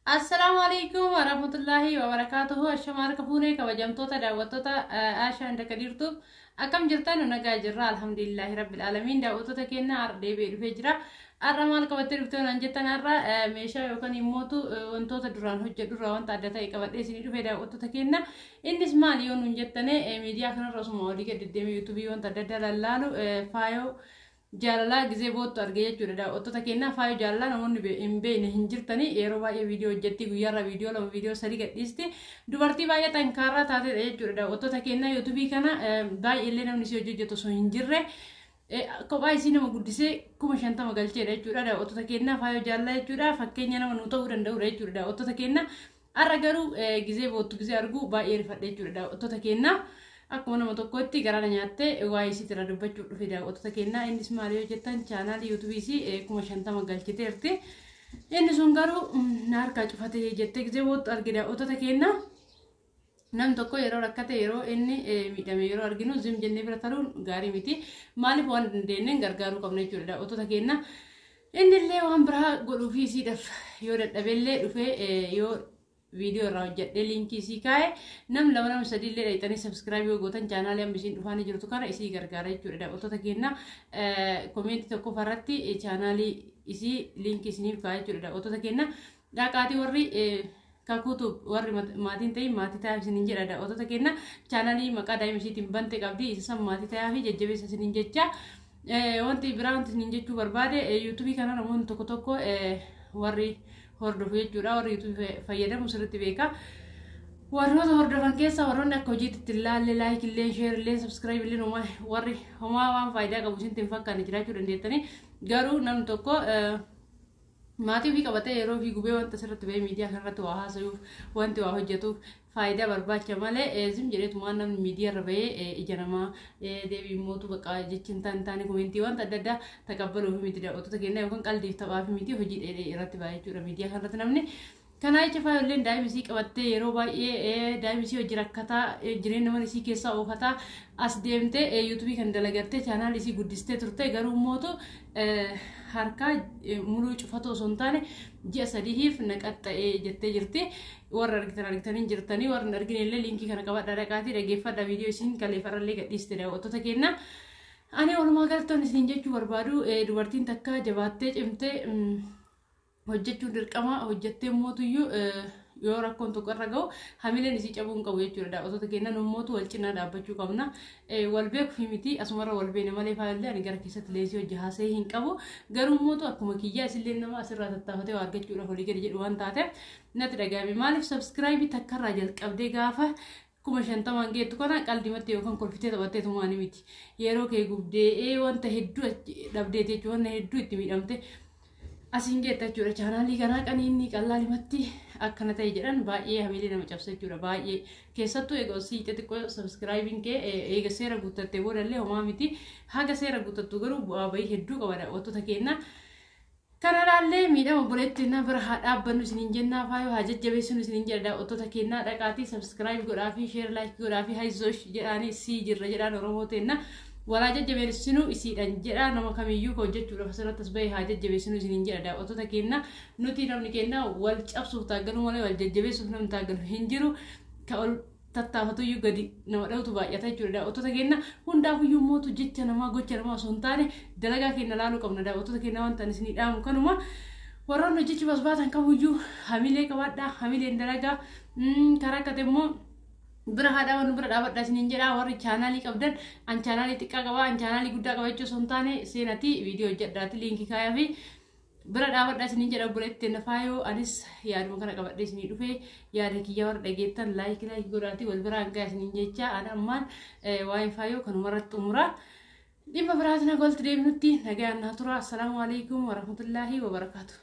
Assalaamu alaikum warahmatullahi wabarakatuhu. Ashama harka fuunee kabajamtoota daawwattoota Aashaa Hunda Kadiirtuuf akkam jirtan? Nu nagaa jirra, alhamdulillahi rabbil alamiin. Daawwattoota keenya, har'a deebi'ee dhufee jira. Har'a maal qabattee dhuftee naan jettan, har'a meeshaa yookaan immootu wantoota duraan hojjedhu irraa wanta adda ta'e qabadhee isinii dhufe, daawwattoota keenya. Innis maal yoo nuun jettane, miidiyaa kanarra osuma olii gad deddeemee yuutuubii wanta adda addaa lallaalu Faayoo Jaalalaa gizee boottu arge jechuudha, daawwattoota keenya. Faayoo Jaalalaa namoonni hin beekne hin jirtani. Yeroo baay'ee viidiyoo hojjetti, guyyaarra viidiyoo lama, viidiyoo sadi gadhiisti. Dubartii baay'ee xankaarraa taateedha jechuudha, daawwattoota keenya. Yuutuubii kana baay'eellee namni si hojii hojjetu osoo hin jirre kophaa isii nama guddisee 50,000 galcheedha jechuudha, daawwattoota keenya. Faayoo Jaalalaa jechuudha fakkeenya nama nu ta'uu danda'udha jechuudha, daawwattoota keenya. Har'a garuu gizee boottu gizee argu baay'ee rifadhe jechuudha, daawwattoota keenya. Akkuma nama tokkotti garaana nyaattee waa'ee isiitti irraa dubbachuuf dhufe, daawwattoota keenya. Innis maal yoo jettan, chaanaalii yuutuubii isii 50,000 galchiteerti. Inni sun garuu na harkaa cufate jettee gizee boottu arge, daawwattoota keenya. Nam tokko yeroo rakkate, yeroo inni miidhame yeroo arginu zim jennee bira taruun gaarii miti. Maaliif, waan dandeenyeen gargaaruu qabna jechuudha, daawwattoota keenya. Inni illee waan biraa godhuufii isiidhaaf yoo dadhabeellee dhufee yoo viidiyoo irraa hojjedhee liinkii isii kaa'e, nam lama nama sadii illee dhayxanii subscribe yoo gootan, chaanaalii amma isiin dhufaanii jirtu kana isii gargaara jechuudha, daawwattoota keenya. Koomentii tokko irratti chaanaalii isii liinkii isiniif kaa'e jechuudha, daawwattoota keenya. Dhaqaatii warri kakuutu warri maatiin ta'in maatii ta'aaf isiniin jedha, daawwattoota keenya. Chaanaalii maqaa daa'ima isiitiin bante qabdi, isa san maatii ta'aa fi jajjabeessa isiniin jecha. Wanti biraa wanti isiniin jechuu barbaade, yuutuubii kana namoonni tokko tokko warri hordofu jechuudha, warri yuutuubii fayyadamu sirriitti beeka. Warroota hordofan keessa warroonni akka hojiitti itti ilaalle, like illee, share illee, subscribe illee homaa warri homaa waan faayidaa qabu isinitti hin fakkaanne jiraachuu dandeettanii. Garuu namni tokko maatii ofii qabatee yeroo ofii gubee wanta asirratti bahee miidiyaa kanarratti waa haasayuuf, wanti waa hojjetuuf faayidaa barbaacha malee zim jedheetumaan namni miidiyaa irra bahee ija namaa deebii mootu bakka jechi hin taane komentii wanta adda addaa taqabbaluuf miti, daawwattoota keenya, yookaan qaldiif taphaaf miti, hojii dheedhee irratti baha jechuudha miidiyaa kanarratti namni. Kanaa jecha faayolleen daa'ima isii qabattee yeroo baay'ee daa'ima isii hojii rakkataa jireenya mana isii keessaa oofataa as deemtee yuutuubii kan dalagattee chaanaal isii guddistee turte. Garuu mootu harkaa muluu cufatu osoo hin taane ji'a 3f naqaxxa'ee jettee jirti. Warra argitan argitanii jirtanii, warra hin argine illee liinkii kana qabadhaa dhaqaatii dhaggeeffadhaa, viidiyoo isiin kaleeffarrallee gadhiiste, daawwattoota keenya. Ani walumaa galatti isin jechuu barbaadu, dubartiin takka jabaattee cimtee hojjechuun dirqama. Hojjettee mootuyyuu yoo rakkoon tokko irra gahu hamileen isii cabuu hin qabu jechuudha, daawwattoota keenya. Nu mootu wal cinaa dhaabbachuu qabna. Wal beekuuf miti, asumarra wal beene malee faayillee ani gara keessatti leesii hojii haasa'ee hin qabu. Garuu mootu akkuma kiyyaa isillee nama asirraa tattaafatee waa argachuudhaaf olii gadi jedhu waan taateef natti dhagahame. Maaliif, subscribe takkarraa jalqabdee gaafa 50,000 geettu kana qaldimatti yookaan kolfitee taphattee tumaani miti. Yeroo kee gubdee wanta hedduu dhabdeeti jechuudha, wanta hedduu itti miidhamte asiin geetta jechuudha. Chaanaalii kanaa qaniinni qallaalimatti akkana ta'e jedhan baay'ee hamilee nama cabsa jechuudha, baay'ee. Keessattuu egaa osii xixiqqoo subscribeiin kee eega seera guuttattee boodallee homaa miti. Haga seera guuttattu garuu bu'aa bahii hedduu qaba, daawwattoota keenya. Kana laallee miidhama obboleetti na bira haa dhaabbannu isiniin jennaa, faayoo haa jajjabeessinu isiniin jedha, daawwattoota keenyaa. Dhaqaatii subscribe godhaa fi share, like godhaa fi hayzoosh jedhaanii sii jirra jedhaan. Oromoo teenna walaa jajjabeessinu isiidhan jedha. Nama kamiyyuu hojjechuudhaaf asirratti as bahee haa jajjabeessinu isiniin jedha, daawwattoota keenya. Nuti namni keenya wal cabsuuf taaggalu malee wal jajjabeessuuf namni taaggalu hin jiru. Ka ol tattaafatuyyuu gadi nama dhawutu baay'ata jechuudha, daawwattoota keenya. Hundaafuyyuu mootu jecha namaa, gocha namaa osoo hin taane dalagaa keenya laaluu qabna, daawwattoota keenya. Wanta ani isinii dhaamu kanuma. Warroonni hojjechuuf as baatan kamuyyuu hamilee qabaadhaa, hamileen dalagaa. Karaa akkate immoo bira haa dhaabannu, bira dhaabadhaa isiniin jedha. Warri chaanaalii qabdan, an chaanaalii xiqqaa qaba, an chaanaalii guddaa qaba jechuu osoo hin taane, seenatii viidiyoo hojjedhaati liinkii kaayaa fi bira dhaabadhaa isiniin jedha, obboleetti na faayoo. Anis yaaduma kana qabadhee isinii dhufe. Yaada kiyya warra dhageettan like like godhaatii wal biraan gahaa isiniin jecha. An ammaan waa'ee faayoo kanumarratti xumura. Dhimma biraatiin haga walitti deebinutti nagaan naa tura. Assalaamu alaikum warahmatullaahi wabarakaatu.